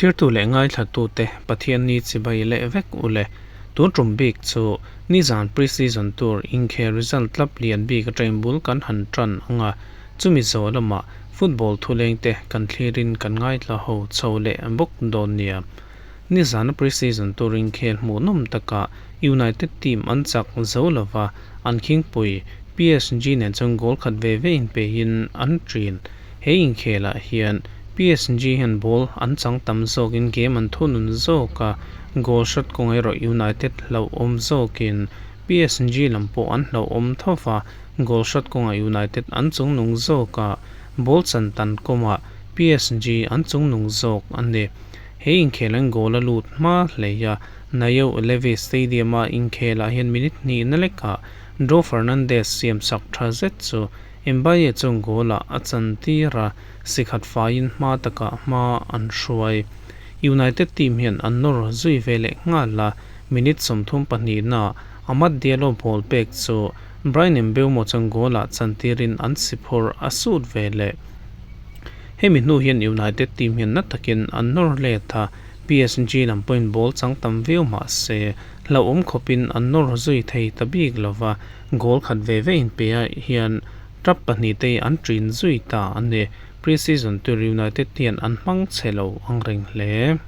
Thlirtu leh ngaithlatute Pathianni chibai leh vek u le. Tun tum bik chu nizan pre-season tur inkhel result tlap lian bik atangin bul kan han tan ang a, chumi zawh lamah football thulengte kan thlirin kan ngaithla ho chho leh bawk dawn nia. Nizana pre-season tur inkhel hmuhnawm takah United team an chak zo lova, an khingpui PSG nen chuan goal khat ve ve inpeiin an ṭin. He inkhelah hian PSG hian ball an chang tam zawkin game an thunun zawk a, goal shot kawng erawh United hlauhawm zawkin PSG lam pawh an hlauhawm tho va, goal shot kawngah United an chungnung zawk a, ball chan tan kawmah PSG an chungnung zawk a ni. He inkhel an goal a lut hma hlei a, Nayo Levy Stadium-a inkhelah hian minute hnihna lekah Dro Fernandez siamsak tha zet chu Mbaye chuan goal-ah a chantir a, sikhat faiin hma takah hma an hruai. United team hian an nawr zui ve leh nghal a, minute 32 naah Amad Diallo ball pek chu Bryan Mbeumo chuan goal-ah chantirin an siphawrh a sut ve leh. Hemi hnu hian United team hian na takin an nawr let a, PSG lam pawhin ball chang tam viau mah se hlauhawm khawpin an nawr zui thei ta bik lova, Goal khat ve ve inpeah hian tap pahnihte an ṭin zui ta a ni. Pre-season tur United hian an hmang chhe lo ang reng hle.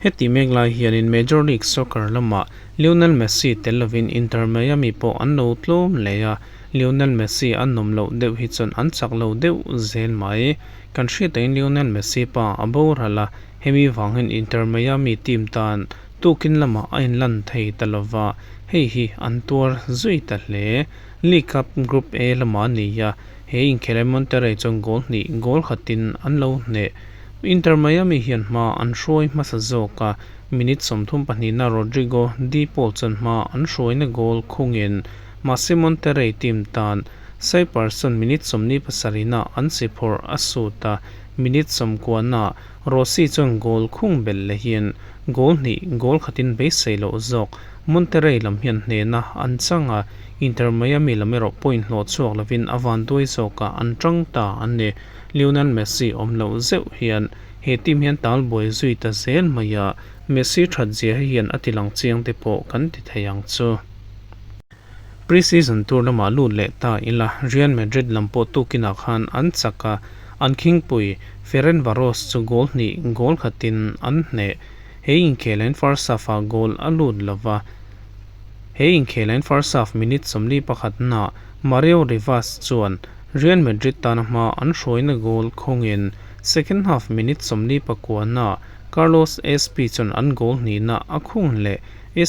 Heti mek lai hianin Major League Soccer lamah Lionel Messi tel lovin Inter Miami pawh an lo tlawm leh a, Lionel Messi a nawm loh deuh hi chuan an chak lo deuh zel mai. Kan hriat angin Lionel Messi pa a boral a, hemi vang hian Inter Miami team tan Tukin lamah a inlan thei ta lova, hei hi an tuar zui ta hle. League Cup Group A lamah a ni a, he inkhelh Monterrey chuan goal hnih goal khatin an lo hneh. Inter Miami hian hma an hruai hmasa zawk a, minute 32na Rodrigo De Paul chuan hma an hruaina goal khungin mahse Monterrey team tan Cyprus chuan minute 47na an si phawrh a sut a, minute 90na Rossi chuan goal khung belh lehin goal hnih goal khatin beisei loh zawk. Monterrey lam hian hnehna an chang a, Inter Miami lam erawh point hlawh chhuak lovin a vanduai zawkah an tang ta a ni. Lionel Messi awm loh zeuh hian he team hian tal buai zui ta zel mai a, Messi that zia hi hian a ti lang chiang te pawh kan ti thei ang chu. Pre-season tour lamah lut leh ta ila, Real Madrid lam pawh tukinah khan an chak a, an khingpui Ferencvaros chu goal hnih goal khatin an hneh. He inkhelain first half-ah goal a lut lo va, he inkhelain first half minute 41 naah Mario Rivas chuan Real Madrid tana hma an hruaina goal khawngin second half minute 49 naah Carlos Espi chuan an goal hnihna a khung leh.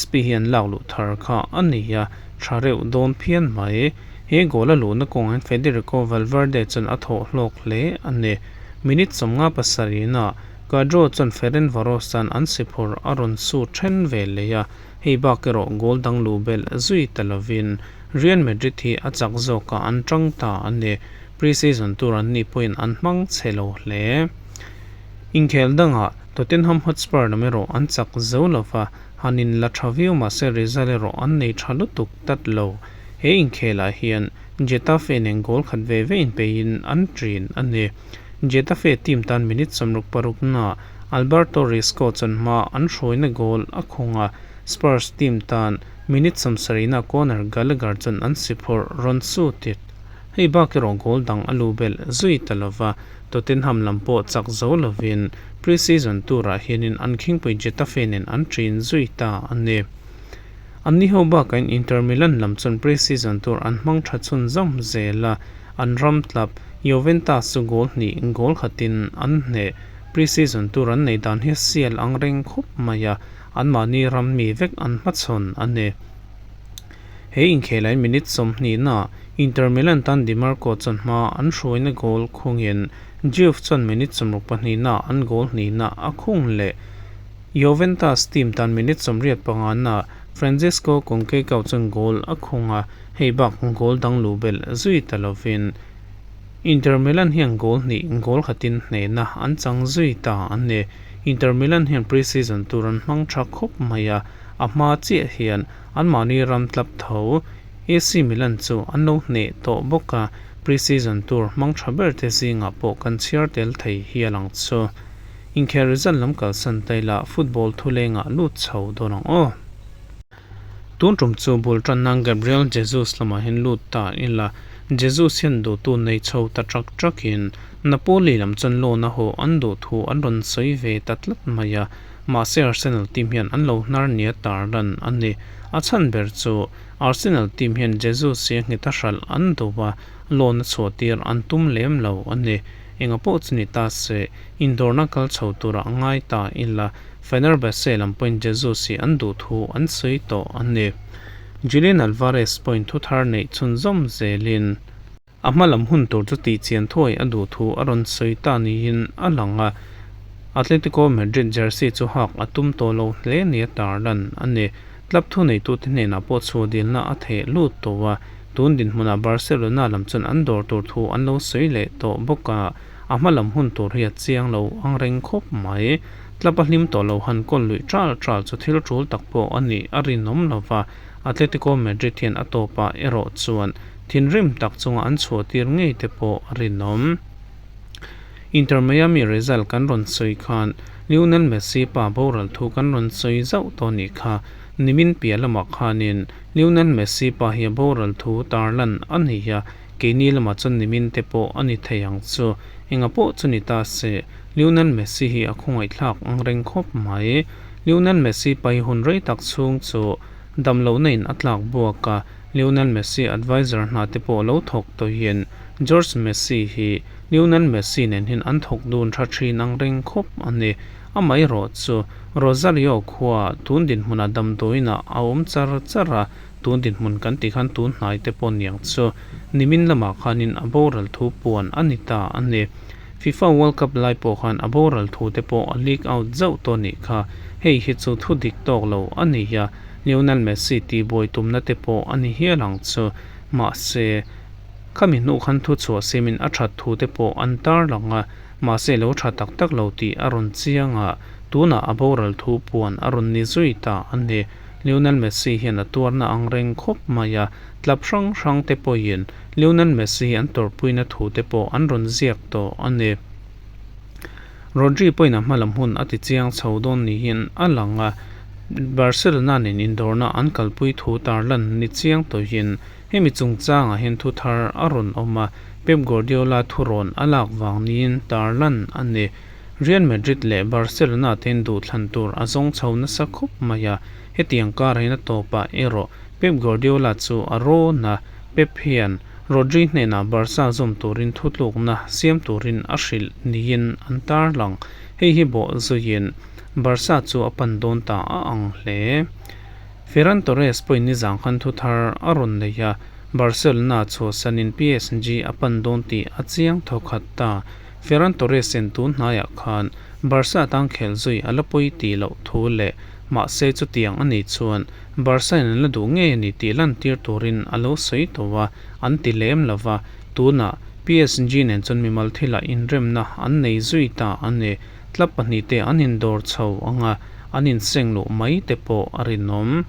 SP hi an lak luh thar kha a ni a, tha reuh dawn phian mai. He goal a luhna kawngah Federico Valverde chuan a thawh hlawk hle a ni. Minute 57 naah Cuadro chuan Ferencvaros chuan an si phawrh a rawn su then ve leh a, hei bak erawh goal dang luh belh zui ta lovin Real Madrid hi a chak zawkah an tang ta a ni. Pre-season tur an nih pawhin an hmang chhe lo hle. Inkhel dangah Tottenham Hotspur lam erawh an chak zo lova, han in la tha viau mahse result erawh an nei tha lutuk tlat lo. He inkhelah hian Getafe nen goal khat ve ve inpeihin an ṭin a ni. Getafe team tan minute 66 naah Alberto Risco chuan hma an hruaina goal a khawng a, Spurs team tan minute 70 naah Conor Gallagher chuan an si phawrh rawn sutit. Hei bak erawh goal dang a lu belh zui ta lova, Tottenham lam pawh chak zo lovin pre-season turah hianin an khingpui Getafe nen an ṭin zui ta a ni. An ni ho bakain Inter Milan lam chuan pre-season tur an hmang ṭha chhunzawm zel a, an ram tlap Juventus chu goal hnih goal khatin an hneh. Pre-season tur an nei dan hi sial ang reng khawp mai a, anmahni ram mi vek an hmachhawn a ni. He inkhelai minute 20 naah Inter Milan tan Dimarco chuan hma an hruaina goal khungin Juve chuan minute 62 naah an goal hnihna a khung leh. Juventus team tan minute 85 naah Francisco Conceição chuan goal a khung a, hei bak goal dang luh belh zui ta lovin Inter Milan hian goal hnih goal khatin hnehna an chang zui ta a ni. Inter Milan hian pre-season tur an hmang tha khawp mai a, a hma chiah hian anmahni ram tlap tho AC Milan chu an lo hneh tawh bawk a, pre-season tur hmang tha ber te zingah pawh kan chhiar tel thei hial ang chu. Inkhel result lam kalsan ta ila football thulengah lut chho dawn ang aw. Tun tum chu bul tan nan Gabriel Jesus lamah hian lut ta ila, Jesus hian duhtu nei chho ta ṭak ṭakin Napoli lam chuan loan a haw an duh thu an rawn sawi ve ta tlat mai a, mahse Arsenal team hian an lo hnar nia tarlan a ni. A chhan ber chu Arsenal team hian Jesus hi a nghet a hralh an duh a, loan a chhuah tir an tum lem lo a ni. Enga pawh chu ni ta se, indawrna kal chho turah ngai ta ila, Fenerbahce lam pawhin Jesus hi an duh thu an sawi tawh a ni. Julian Alvarez pawhin thu thar neih chhunzawm zelin a hma lam hun tur chu tihchian thuai a duh thu a rawn sawi ta niin a lang a, Atletico Madrid jersey chu hak a tum tawh lo hle nia tarlan a ni. Club thuneitute hnenah pawh chhuah dilna a theh lut tawh a, tun dinhmunah Barcelona lam chuan an dawr tur thu an lo sawi leh tawh bawk a, a hma lam hun tur hi a chiang lo angreng khawp mai. Club a hlim tawh lo han kawl luih ṭal ṭal chu thil ṭul tak pawh a nih a rinawm lo va, Atletico Madrid hian a tawpah erawh chuan thinrim tak chunga an chhuah tir ngei te pawh a rinawm. Inter Miami result kan rawn sawi khan Lionel Messi pa boral thu kan rawn sawi zauh tawh nih kha. Nimin piah lamah khanin Lionel Messi pa hi a boral thu tarlan a ni a, keini lamah chuan nimin te pawh a ni thei ang chu. Enga pawh chu ni ta se, Lionel Messi hi a khawngaihthlak ang reng khawp mai. Lionel Messi pa hi hun rei tak chhung chu damlohna in a tlak buak a, Lionel Messi advisor hna te pawh lo thawk tawhin Jorge Messi hi Lionel Messi nen hian an thawk dun tha thin ang reng khawp a ni. Amaherawh chu Rosario khua tun dinhmunah damdawiinah a awm char char a, tun dinhmun kan tih khan tun hnai te pawh niang chu nimin lamah khanin a boral thu puan a ni ta a ni. FIFA World Cup lai pawh khan a boral thu te pawh a leak out zauh tawh nih kha. Hei hi chu thu dik tawk lo a ni a, Lionel Messi tihbuai tumna te pawh a ni hial ang chu. Mahse, khami hnuh khan thu chhuah siamin a that thu te pawh an tarlang a, mahse lo tha tak tak lo tih a rawn chiang a, tunah a boral thu puan a rawn ni zui ta a ni. Lionel Messi hian a tuarna ang reng khawp mai a, club hrang hrang te pawhin Lionel Messi hi an tawrhpuina thu te pawh an rawn ziak tawh a ni. Rodri pawhin a hmalam hun a ti chiang chho dawn niin a lang a, Barcelona nen indawrna an kalpui thu tarlan ni chiang tawhin hemi chungchangah hian thu thar a rawn awm a, Pep Guardiola thurawn a lak vang niin tarlan a ni. Real Madrid leh Barcelona te'n duhthlan tur a zawng chho nasa khawp mai a, hetiang karah hian a tawpah erawh Pep Guardiola chu a rawn a, Pep hian Rodri hnenah Barca zawm turin thutlukna siam turin a hrilh niin an tarlang. Hei hi bawh zuiin Barca chu a pan dawn ta a ang hle. Ferran Torres pawhin nizang khan thu thar a rawn nei a, Barcelona chhuahsanin PSG a pan dawn tih a chiang thawkhat ta. Ferran Torres-in tun hnaiah khan Barca tan khel zui a la pawi tih loh thu leh mahse chutiang a nih chuan Barca-in an la duh ngei a ni tih lantir turin a lo sawi tawh a, an ti lem lo va, tunah PSG nen chuan mimal thilah inremna an nei zui ta a ni. Club pahnihte an indawr chho ang a, an inseng luh mai te pawh a rinawm.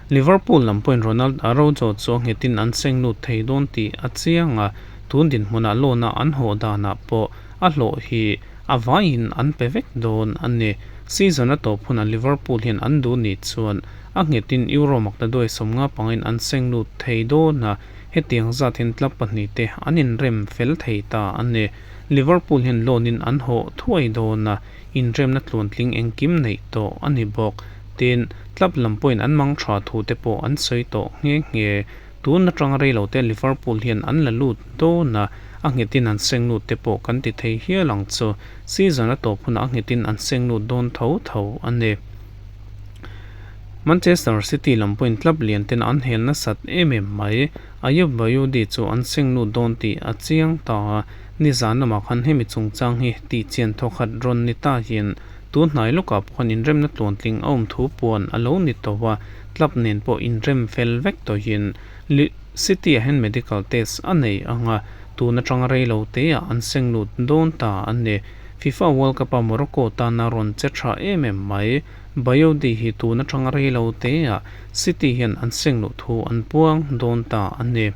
Liverpool lam pawhin Ronald Araujo chu a nghetin an seng lut thei dawn tih a chiang a, tun dinhmunah loan-a an hawh danah pawh a hlawh hi a vaiin an pe vek dawn a ni. Season a tawp hunah Liverpool hian an duh nih chuan a nghetin Euro maktaduai 50 pangin an seng lut thei dawn a, hetiang zat hian club pahnihte an inrem fel thei ta a ni. Liverpool hian loan-in an hawh thuai dawn a, inremna tluantling engkim neih tawh a ni bawk. Tin, club lam pawhin an mang tha thu te pawh an sawi tawh nghe nghe. Tun atanga rei lo te Liverpool hian an la lut dawn a, a nghetin an seng lut te pawh kan ti thei hial ang chu. Season a tawp hunah a nghetin an seng lut dawn tho tho a ni. Manchester City lam pawhin club lian ten an hel nasat em em mai. Ayoub Bayodi chu an seng lut dawn tih a chiang ta a, nizan lamah khan hemi chungchang hi tihchian thawkhat rawn ni ta hian Tun hnai lawkah pawh khan inremna tluantling a awm thu puan a lo ni tawh a, club nen pawh inrem fel vek tawhin City ah hian medical test a nei ang a, tun atanga rei lo te ah an seng lut dawn ta a ni. FIFA World Cup a Morocco tana rawn che tha em em mai Bayodi hi tun atanga rei lo te ah City hian an seng luh thu an puang dawn ta a ni.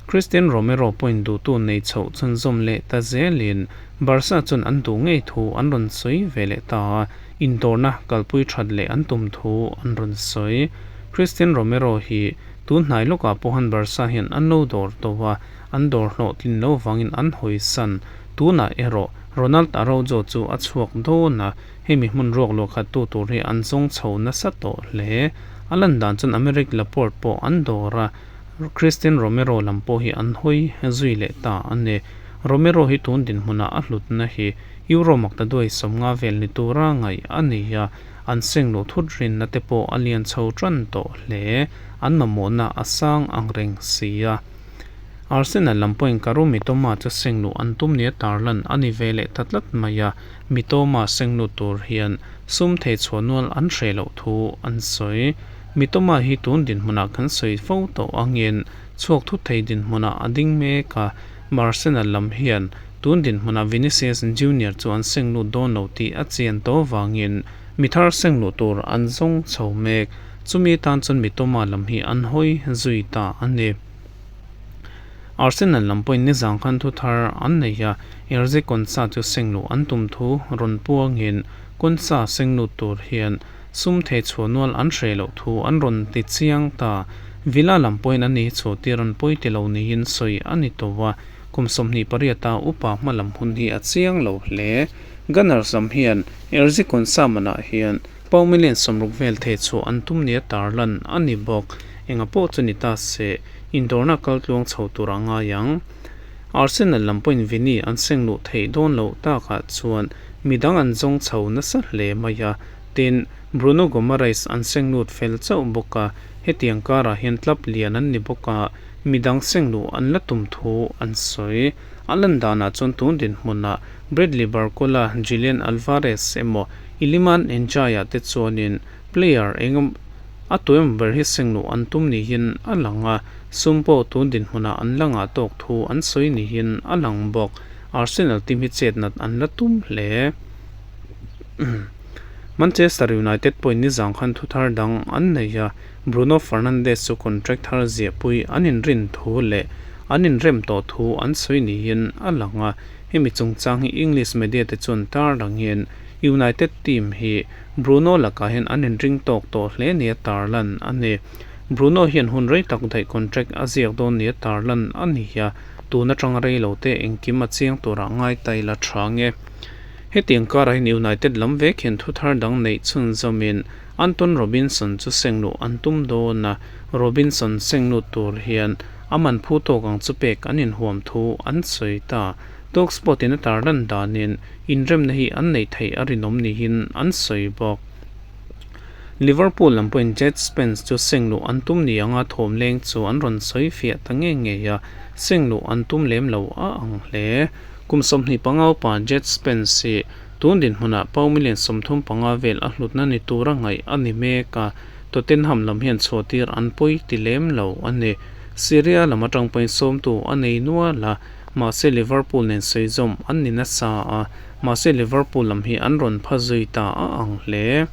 Cristian Romero pawhin duhtu nei chhoh chhunzawm leh ta zelin Barca chuan an duh ngei thu an rawn sawi ve leh ta a, indawrna kalpui that leh an tum thu an rawn sawi. Cristian Romero hi tun hnai lawkah pawhan Barca hian an lo dawr tawh a, an dawr hlawhtlin lo vangin an hawisan. Tunah erawh Ronald Araujo chu a chhuak dawn a, hemi hmun ruak luah khat tu tur hi an zawng chho nasa tawh hle. A lan dan chuan Aymeric Laporte pawh an dawr a, Cristian Romero lam pawh hi an hawi zui leh ta a ni. Romero hi tun dinhmunah a hlutna hi Euro maktaduai 50 vel ni tura ngaih a ni a, an seng luh thut rinna te pawh a lian chho tan tawh hle. An mamawhna a sang ang reng si a. Arsenal lam pawhin Karu Mitoma chu seng luh an tum nia tarlan a ni ve leh ta tlat mai a, Mitoma seng lut tur hian sum thei chhuah nual an hreh loh thu an sawi. Mitoma hi tun dinhmunah kan sawi fo tawh angin chhuak thut thei dinhmunah a ding mek a, Arsenal lam hian tun dinhmunah Vinicius Junior chu an seng lut dawn lo tih a chian tawh vangin mi thar seng luh tur an zawng chho mek. Chumi tan chuan Mitoma lam hi an hawi zui ta a ni. Arsenal lam pawhin nizang khan thu thar an nei a, Erze Konsa chu seng luh an tum thu rawn puangin Konsa seng lut tur hian sum thei chhuah nual an hreh loh thu an rawn ti chiang ta. Villa lam pawhin a ni chhuah tir an pawi ti lo niin sawi a ni tawh a, kum 28 a upa hma lam hun hi a chiang lo hle. Gunners lam hian Erze Konsa manah hian Pau million 60 vel thei chhuah an tum nia tarlan a ni bawk. Enga pawh chu ni ta se, indawrna kal tluang chho tur a ngai ang. Arsenal lam pawhin Vini an seng luh theih dawn loh takah chuan midang an zawng chho nasa hle mai a, tin, Bruno Guimaraes an seng lut fel chauh bawk a, hetiang karah hian club lian an ni bawk a, midang seng luh an la tum thu an sawi. A lan danah chuan tun dinhmunah Bradley Barcola, Julian Alvarez emaw Iliman Ndiaye te chuanin player eng a tuem ber hi seng luh an tum niin a lang a, sum pawh tun dinhmunah an la ngah tawk thu an sawi niin a lang bawk. Arsenal team hi chet nat an la tum hle. Manchester United pawhin nizang khan thu thar dang an nei a, Bruno Fernandes chu contract thar ziahpui an inrin thu leh an inrem tawh thu an sawi niin a lang a, hemi chungchang hi English media te chuan tarlangin United team hi Bruno lakah hian an inring tawk tawh hle nia tarlan a ni. Bruno hian hun rei tak daih contract a ziak dawn nia tarlan a ni a, tun atanga rei lo te engkim a chiang turah ngai ta ila tha nge. Hetiang karah hian United lam vek hian thu thar dang neih chhunzawmin Anton Robinson chu seng luh an tum dawn a, Robinson seng lut tur hian a man phu tawk ang chu pek an inhuam thu an sawi ta. Talksport in a tarlan danin inremna hi an neih theih a rinawm niin an sawi bawk. Liverpool lam pawhin Djed Spence chu seng luh an tum ni anga thawm leng chu an rawn sawi fiah ta ngei ngei a, seng luh an tum lem lo a ang hle. Kum 25 upa Djed Spence hi tun dinhmunah pau million 35 vel a hlutna ni tura ngaih a ni mek a, Tottenham lam hian chhuahtir an pawi ti lem lo a ni. Serie A lam atang pawhin sawmtu a nei nual a, Mahse Liverpool nen sawi zawm an ni nasa a, mahse Liverpool lam hi an rawn pha zui ta a ang hle.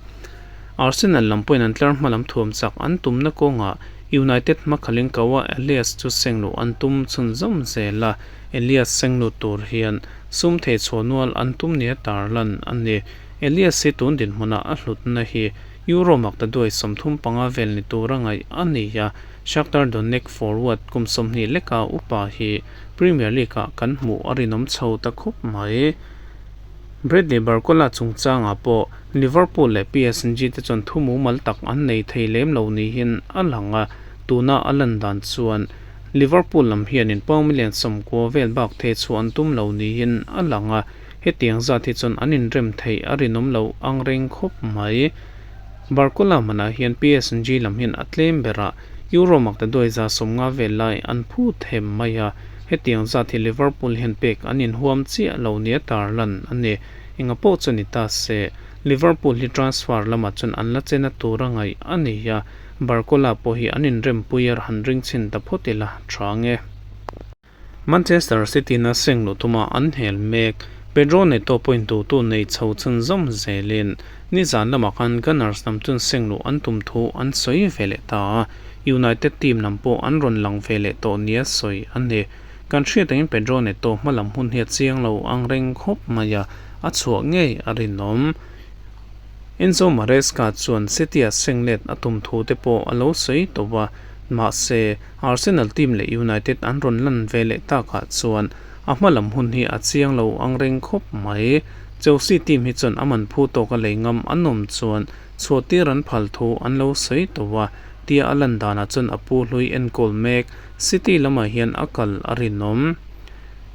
Arsenal lam pawhin an tlar hma lam thuam chak an tumna kawngah United hmakhalin Kaua Elias chu seng luh an tum chhunzawm zel a, Elias seng lut tur hian sum thei chhuah nual an tum nia tarlan a ni. Elias hi tun dinhmunah a hlutna hi Euro maktaduai 35 vel ni tura ngaih a ni a, Shakhtar Donetsk forward kum 20 leka upa hi Premier League-ah kan hmuh a rinawm chho ta khawp mai. Bradley Barcola chungchangah pawh Liverpool leh PSG te chuan thu mumal tak an nei thei lem lo niin a lang a, tuna a lan dan chuan Liverpool lam hianin pound million 90 vel bak thei chhuah an tum lo niin a lang a, hetiang zat hi chuan an inrem theih a rinawm lo ang reng khawp mai. Barcola manah hian PSG lam hian a tlem berah Euro maktaduai 50 vel lai an phut hem mai a, hetiang zat hi Liverpool hian pek an inhuam chiah lo nia tarlan a ni. Enga pawh chu ni ta se, Liverpool hi transfer lamah chuan an la chena tura ngaih a ni a, Barcola pawh hi an inrempui a han ring chhin ta phawt ila tha nge. Manchester City na seng luh tuma an hel mek. Pedro Neto pawhin duhtu nei chho chhunzawm zelin nizan lamah khan Gunners lam chuan seng luh an tum thu an sawi ve leh ta a. United team lam pawh an rawn lang ve leh tawh nia sawi a ni. Kan hriat angin Pedro Neto hma lam hun hi a chiang lo ang reng khawp mai a, a chhuah ngei a rinawm. Enzo Maresca chuan City-a senglet a tum thu te pawh a lo sawi tawh a, mahse, Arsenal team leh United an rawn lan ve leh takah chuan a hma lam hun hi a chiang lo ang reng khawp mai. Chelsea team hi chuan a man phu tawka lei ngam an awm chuan chhuahtir an phal thu an lo sawi tawh a, tia a lan danah chuan a pu hlui enkawl mek City lamah hian a kal a rinawm.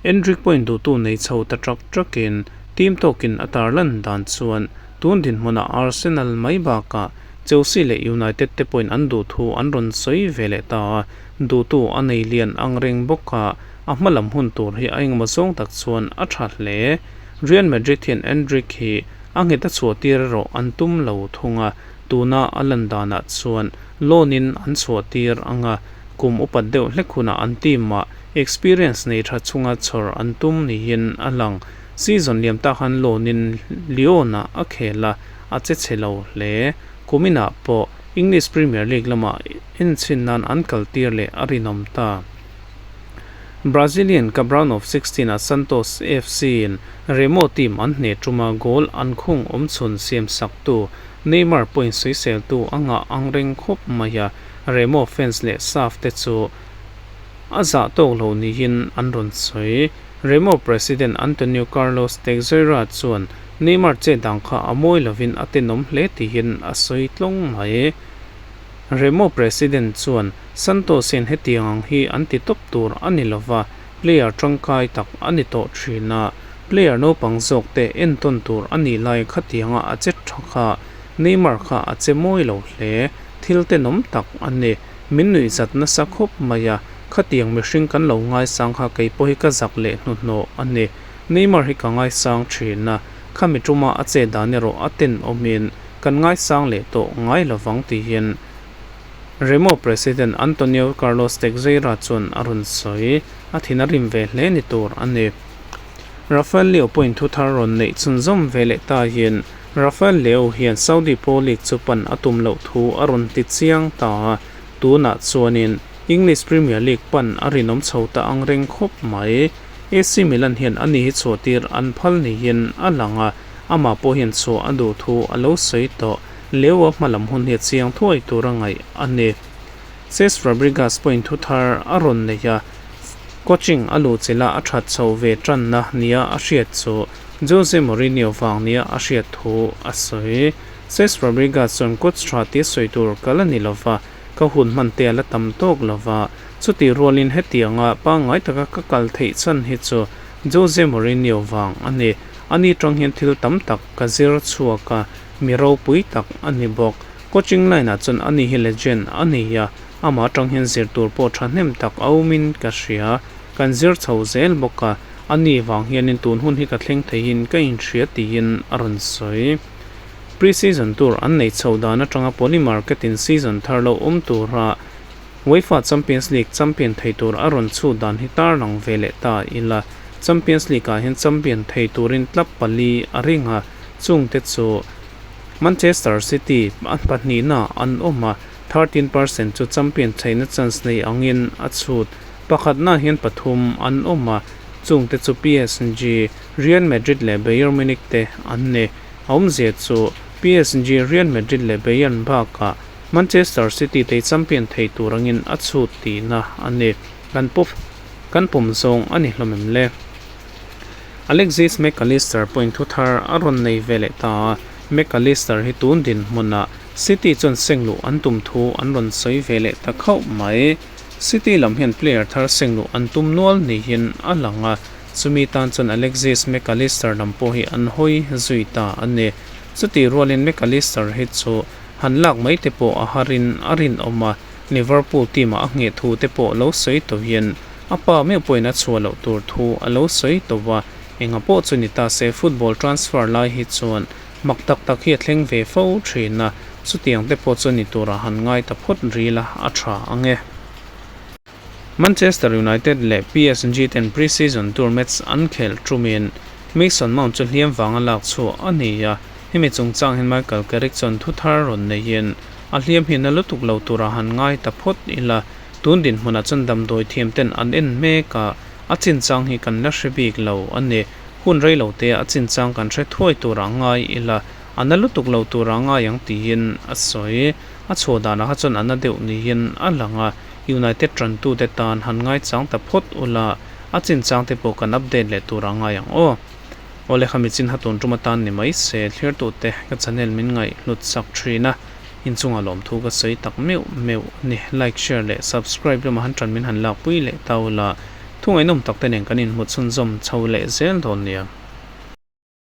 Endrick pawhin duhtu nei chho ta ṭak ṭakin team tawkin a tarlan dan chuan tun dinhmunah Arsenal mai bakah Chelsea leh United te pawhin an duh thu an rawn sawi ve leh ta a, duhtu a nei lian ang reng bawk a, a hma lam hun tur hi a engemaw zawng tak chuan a tha hle. Real Madrid hian Endrick hi a nghet a chhuah tir erawh an tum lo thung a, tuna a lan danah chuan loan in an chhuah tir ang a, kum upat deuh hlek hunah an team ah experience nei tha chunga chhawr an tum niin a lang. Season liam tak han loan in Lyon ah a khel a, a che chhe lo hle. Kuminah pawh English Premier League lamah enchhin nan an kaltir leh a rinawm ta. Brazilian Cup round of 16 ah Santos FC in Remo team an hneh tuma goal an khung awmchhun siam saktu Neymar pawhin sawiseltu a ngah ang reng khawp mai a, Remo fans leh staff te chu a zah tawk lo niin an rawn sawi. Remo President Antonio Carlos Teixeira chuan Neymar che dang kha a mawi lovin a tenawm hle tihin a sawi tlawng mai. Remo President chuan Santos hian hetiang ang hi an ti tawp tur a ni lova, player tangkai tak a ni tawh thin a, player naupang zawk te entawn tur a nih lai khatianga a che tha kha Neymar kha a che mawi lo hle, thil tenawm tak a ni. Min nuihzat nasa khawp mai a, khatiang mihring kan lo ngaisang kha kei pawh hi ka zak leh hnuhnawh a ni. Neymar hi ka ngaisang thin a, khami tuma a che dan erawh a ten awmin kan ngaisang leh tawh ngai lovang tihin Remo President Antonio Carlos Teixeira chuan a rawn sawi. A thin a rim ve hle ni tur a ni. Rafael Leao pawhin thu thar rawn neih chhunzawm ve leh ta hian Rafael Leao hian Saudi Pro League chu pan a tum loh thu a rawn ti chiang ta a, tunah chuanin English Premier League pan a rinawm chho ta ang reng khawp mai. AC Milan hian ani hi chhuahtir an phal niin a lang a, amah pawh hian chhuah a duh thu a lo sawi tawh. Leo-a hma lam hun hi a chiang thuai tur a ngaih a ni. Cesc Fabregas pawhin thu thar a rawn nei a, coaching a luh chilh a a that chhoh ve tanna nia a hriat chu Jose Mourinho vang nia a hriat thu a sawi. Cesc Fabregas chuan coach tha tia sawi tur ka la ni lova, Ka hun hman te a la tam tawk lo va, chutih rualin hetianga pangngai taka ka kal theih chhan hi chu Jose Mourinho vang a ni. Ani tang hian thil tam tak ka zir chhuak a, mi ropui tak a ni bawk. Coaching line ah chuan ani hi legend a ni a, amah atang hian zir tur pawh thahnem tak a awmin ka hria. Kan zir chho zel bawk a, ani vang hianin tun hun hi ka thleng theihin ka inhria tiin a rawn sawi. Pre-season tur an neih chhoh dan atanga Poly Market in season thar lo awm tura UEFA Champions League champion thei tur a rawn chhut dan hi tarlang ve leh ta ila. Champions League ah hian champion thei turin club pali a ring a, chungte chu Manchester City pahnihna an awm a, 13% chu champion theihna chance nei angin a chhut. Pakhatna hian pathum an awm a, chungte chu PSG, Real Madrid leh Bayern Munich te an ni. A awmzia chu PSG, Real Madrid leh Bayern bakah Manchester City te champion thei tur angin a chhut tihna a ni. Kan pawp kan pawm zawng a ni hlawm em le? Alexis Mac Allister pawhin thu thar a rawn nei ve leh ta a, Mac Allister hi tun dinhmunah City chuan seng luh an tum thu an rawn sawi ve leh ta khauh mai. City lam hian player thar seng luh an tum nual niin a lang a. Chumi tan chuan Alexis Mac Allister lam pawh hi an hawi zui ta a ni. Chutih rualin Mac Allister hi chu han lak mai te pawh a harin a rinawm a, Liverpool team ah a ngheh thu te pawh lo sawi tawhin a pa meuh pawhin a chhuah loh tur thu a lo sawi tawh a, enga pawh chu ni ta se football transfer lai hi chuan mak tak tak hi a thleng ve fo thin a, chutiang te pawh chu ni turah han ngai ta phawt ril a, a tha ang e. Manchester United leh PSG ten pre-season tour match an khelh ṭumin Mason Mount chu hliam vanga lak chhuah a ni a, hemi chungchang hian Michael Carrick chuan thu thar rawn neihin A hliam hi na lutuk lo turah han ngai ta phawt ila, tun dinhmunah chuan damdawi thiam ten an en mek a, a chinchang hi kan la hre bik lo a ni. Hun rei lo te a chinchang kan hre thuai turah ngai ila, a na lutuk lo turah ngai ang tiin a sawi. A chhuah danah kha chuan a na deuh niin a lang a, United tantute tan han ngaichang ta phawt ula, a chinchang te pawh kan update leh turah ngai ang aw. Awle khami chin ha tun tum atan ni mai se thlirtute ka channel min ngaih hlut sak thin a, inchungah lawmthu ka sawi tak meuh meuh a ni. Like, share leh subscribe lamah han tan min han lakpui leh ta ula, thu ngaihnawm tak te nen kan inhmu chhunzawm chho leh zel dawn nia.